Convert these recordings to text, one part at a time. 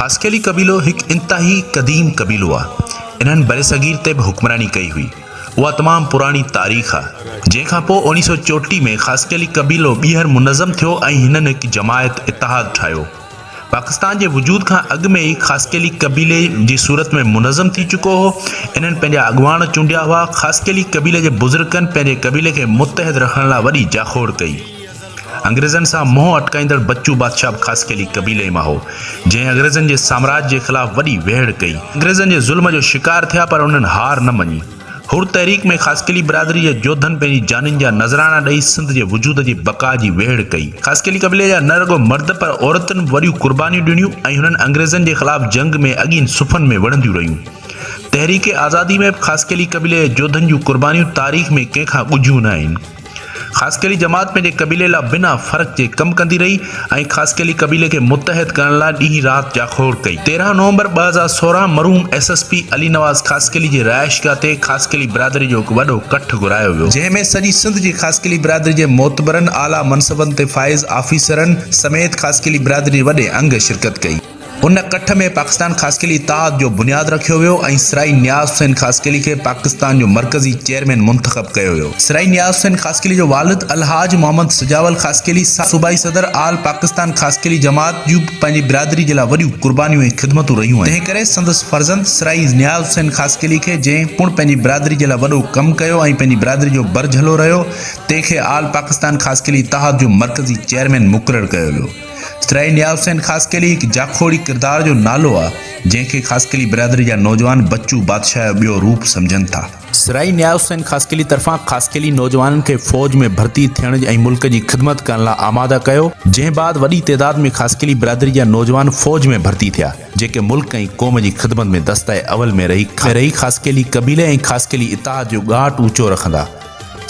خاصخيلي قبيلو هڪ انتهائي قديم قبيلو آ. انهن برصغير تي به حڪمراني ڪئي هئي. اها تمام پراڻي تاريخ آ. جنهن کان پوء 1934 ۾ خاصخيلي قبيلو ٻيهر منظم ٿيو ۽ هنن هڪ جماعت اتحاد ٺاهيو. پاڪستان جي وجود کان اڳ ۾ ئي خاصخيلي قبيلي جي صورت ۾ منظم ٿي چڪو هو. انهن پنهنجا اڳواڻ چونڊيا هئا. خاصخيلي قبيلي جي بزرگن پنهنجي قبيلي کي متحد رکڻ لاء وڏي جاکوڙ ڪئي. انگريزن سان منهن اٽڪائيندڙ بچو بادشاهه به خاصخيلي قبيلي مان هو، جنهن انگريزن جي سامراج جي خلاف وڏي ويڙهه ڪئي. انگريزن جي ظلم جو شڪار ٿيا پر انهن هار نه مڃي. حر تحريڪ ۾ خاصخيلي برادري جي جوڌن پنهنجي جانين جا نذرانا ڏئي سنڌ جي وجود جي بقا جي ويڙهه ڪئي. خاصخيلي قبيلي جا نه رڳو مرد پر عورتن به وڏيون قربانيون ڏنيون ۽ هنن انگريزن جي خلاف جنگ ۾ اڳين صفن ۾ وڙهنديون رهيون. تحريڪ آزادي ۾ به خاصخيلي قبيلي جي جوڌن جون قربانيون تاريخ ۾ ڪنهن کان ڳجهيون نه آهن. خاصخيلي جماعت پنهنجي قبيلي لاء بنا فرق جي ڪم ڪندي رهي ۽ خاصخيلي قبيلي کي متحد ڪرڻ لاء ڏينهن رات جاکوڙ ڪئي. 13 نومبر 2016 مرحوم S S P Ali Nawaz Khaskheli جي رهائشگاهه تي خاصخيلي برادري جو هڪ وڏو ڪٺ گهرايو ويو، جنهن ۾ سڄي سنڌ جي خاصخيلي برادري جي معتبرن، اعليٰ منصبن تي فائز آفيسرن سميت خاصخيلي برادري جي وڏي انگ شرڪت ڪئي. ان ڪٺ ۾ پاڪستان خاصخيلي اتحاد جو بنياد رکيو ويو ۽ سرائي نياز حسين خاصخيلي کي پاڪستان جو مرڪزي چيئرمين منتخب ڪيو ويو. سرائي نياز حسين خاصخيلي جو والد الحاج محمد سجاول خاصخيلي صوبائي صدر آل پاڪستان خاصخيلي جماعت جون به پنهنجي برادري جي لاء وڏيون قربانيون ۽ خدمتون رهيون آهن، تنهن ڪري سندس فرزند سرائي نياز حسين خاصخيلي کي جنهن پڻ پنهنجي برادري جي لاء وڏو ڪم ڪيو ۽ پنهنجي برادري جو ڀرجهلو رهيو، تنهن کي آل پاڪستان خاصخيلي اتحاد جو مرڪزي چيئرمين مقرر ڪيو ويو. سرائي نياز حسين خاصخيلي هڪ جاکوڙي ڪردار جو نالو آ، جنهن کي خاصخيلي برادري جا نوجوان بچو بادشاهه جو ٻيو روپ سمجهن ٿا. سرائي نياز حسين خاصخيلي طرفان خاصخيلي نوجوانن کي فوج ۾ ڀرتي ٿيڻ ۽ ملڪ جي خدمت ڪرڻ لاء آماده ڪيو، جنهن بعد وڏي تعداد ۾ خاصخيلي برادري جا نوجوان فوج ۾ ڀرتي ٿيا، جيڪي ملڪ ۽ قوم جي خدمت ۾ دسته اول ۾ رهي خاصخيلي قبيلي ۽ خاصخيلي اتحاد جو ڳاٽ اوچو رکندا.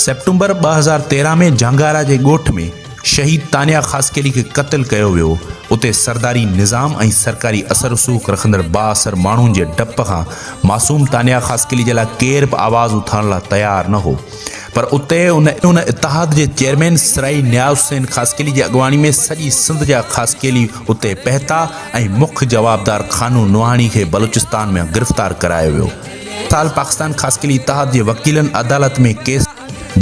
سيپٽمبر 2013 ۾ جهانگارا جي ڳوٺ ۾ شهيد تانيا خاصخيلي کي قتل ڪيو ويو، اتي سرداري نظام ۽ سرڪاري اثر رسوخ رکندڙ بااثر ماڻهن جي ڊپ کان معصوم تانيا خاصخيلي جي لاء ڪير به آواز اٿارڻ لاء تيار نه هو پر اتي ان ان اتحاد جي چيئرمين سرائي نياز حسين خاصخيلي جي اڳواڻي ۾ سڄي سنڌ جا خاصخيلي اتي پهتا ۽ مک جوابدار خانو نوحاڻي کي بلوچستان ۾ گرفتار ڪرايو ويو. سال پاڪستان خاصخيلي اتحاد جي وڪيلن عدالت ۾ ڪيس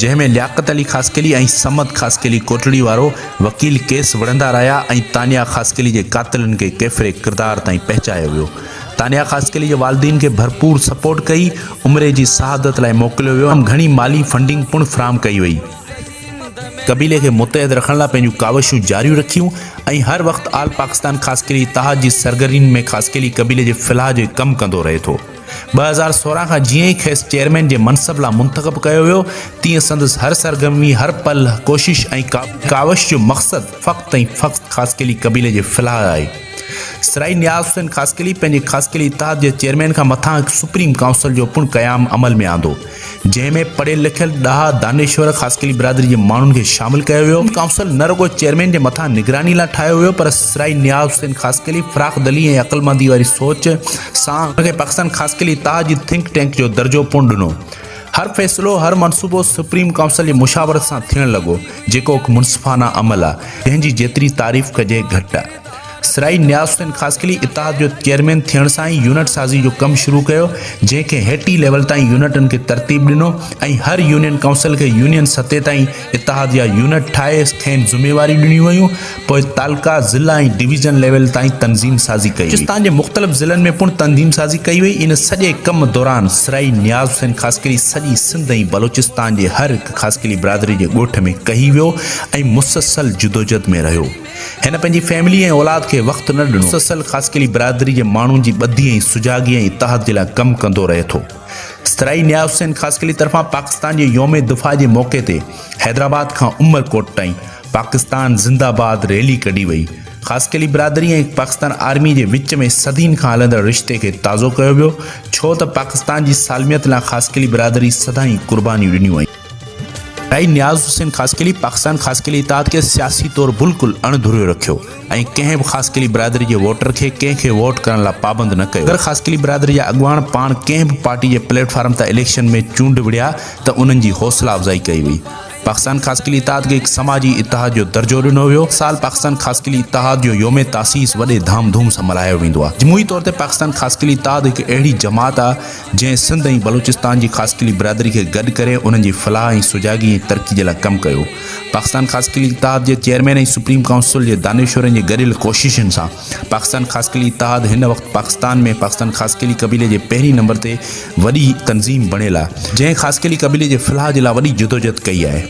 جنهن ۾ لياقت علي خاصخيلي ۽ صمد خاصخيلي ڪوٽڙي وارو وڪيل ڪيس وڙهندا رهيا ۽ تانيا خاصخيلي جي قاتلن کي ڪيفري ڪردار تائين پهچايو ويو. تانيا خاصخيلي جي والدين کي ڀرپور سپورٽ ڪئي عمري جي سعادت لاء موڪليو ويو ۽ گهڻي مالي فنڊنگ پڻ فراهم ڪئي وئي. قبيلي کي متحد رکڻ لاء پنهنجون ڪاوشون جاريون رکيون ۽ هر وقت آل پاڪستان خاصخيلي اتحاد جي سرگرمين ۾ خاصخيلي قبيلي جي فلاح جو ڪم ڪندو رهي ٿو. 2016 کان جيئن ئي کيس چيئرمين جي منصب لا منتخب ڪيو ويو، تيئن سندس هر سرگرمي، هر پل، ڪوشش ۽ ڪاوش جو مقصد فقط ۽ فقط خاصخيلي قبيلي جي فلاح آهي. سرائي نياز حسين خاصخيلي پنهنجي خاصخيلي اتحاد جي چيئرمين کان مٿان هڪ سپريم ڪائونسل جو پڻ قيام عمل ۾ آندو. جنهن ۾ پڙهيل لکيل ڏاها دانشور خاصخيلي برادري جي ماڻهن کي شامل ڪيو ويو. ڪائونسل نه رڳو چيئرمين جي مٿان نگراني لاء ٺاهيو ويو پر سرائي نياز حسين خاصخيلي فراخ دلي ۽ عقلمندي واري سوچ سان ان کي پاڪستان خاصخيلي اتحاد جي ٿنڪ ٽينڪ جو درجو پڻ ڏنو. هر فيصلو هر منصوبو سپريم ڪائونسل جي مشاورت سان ٿيڻ لڳو جيڪو هڪ منصفانه عمل آ جنهن جي جيتري تعريف ڪجي گهٽ آ. سرائي نياز حسين خاصخيلي اتحاد جو چيئرمين ٿيڻ سان ئي يونٽ سازي جو ڪم شروع ڪيو، جنهن کي هيٺين ليول تائين يونٽن کي ترتيب ڏنو ۽ هر يونين ڪائونسل کي يونين سطح تائين اتحاد جا يونٽ ٺاهي کين ذميواريون ڏنيون ويون، پوء تعلقا، ضلع ۽ ڊويزن ليول تائين تنظيم سازي ڪئي وئي. بلوچستان جي مختلف ضلعن ۾ پڻ تنظيم سازي ڪئي وئي، ان سڄي ڪم دوران سرائي نياز حسين خاصخيلي سڄي سنڌ ۽ بلوچستان جي هر هڪ خاصخيلي برادري جي ڳوٺ ۾ ڪهي ويو ۽ مسلسل جدوجھد ۾ رهيو. هن پنهنجي فيملي ۽ اولاد کي وقت نه ڏنو. مسلسل خاصخيلي برادري جي ماڻهن جي ٻڌي ۽ سجاڳي ۽ اتحاد جي لاء ڪم ڪندو رهي ٿو. سرائي نياز حسين خاصخيلي طرفان پاڪستان جي يوم دفاع جي موقعي تي حيدرآباد کان عمرڪوٽ تائين پاڪستان زنده باد ريلي ڪڍي وئي. خاصخيلي برادري ۽ پاڪستان آرمي جي وچ ۾ صدين کان هلندڙ رشتي کي تازو ڪيو ويو ڇو ته پاڪستان جي سالميت لاء خاصخيلي برادري سدائين قربانيون ڏنيون ۽. رائي نياز حسين خاصخيلي پاڪستان خاصخيلي اتحاد کي سياسي طور بلڪل اڻ ڌريو رکيو ۽ ڪنهن به خاصخيلي برادري جي ووٽر کي ڪنهن کي ووٽ ڪرڻ لاء پابند نه ڪيو. اگر خاصخيلي برادري جا اڳواڻ پاڻ ڪنهن به پارٽي جي پليٽ فارم تان اليڪشن ۾ چونڊ وڙهيا ته انهن جي حوصلا افزائي ڪئي وئي. پاڪستان خاصخيلي اتحاد کي هڪ سماجي اتحاد جو درجو ڏنو ويو. سال پاڪستان خاصخيلي اتحاد جو يوم تاسيس وڏي ڌام ڌوم سان ملهايو ويندو آهي. مجموعي طور تي پاڪستان خاصخيلي اتحاد هڪ اهڙي جماعت آهي جنهن سنڌ ۽ بلوچستان جي خاصخيلي برادري کي گڏ ڪري انهن جي فلاح ۽ سجاڳي ۽ ترقي جي لاء ڪم ڪيو. پاڪستان خاصخيلي اتحاد جي چيئرمين ۽ سپريم ڪائونسل جي دانشورن جي گڏيل ڪوششن سان پاڪستان خاصخيلي اتحاد هن وقت پاڪستان ۾ پاڪستان خاصخيلي قبيلي جي پهرين نمبر تي وڏي تنظيم بڻيل آهي جنهن خاصخيلي قبيلي جي فلاح جي لاء وڏي جدوجهد ڪئي آهي.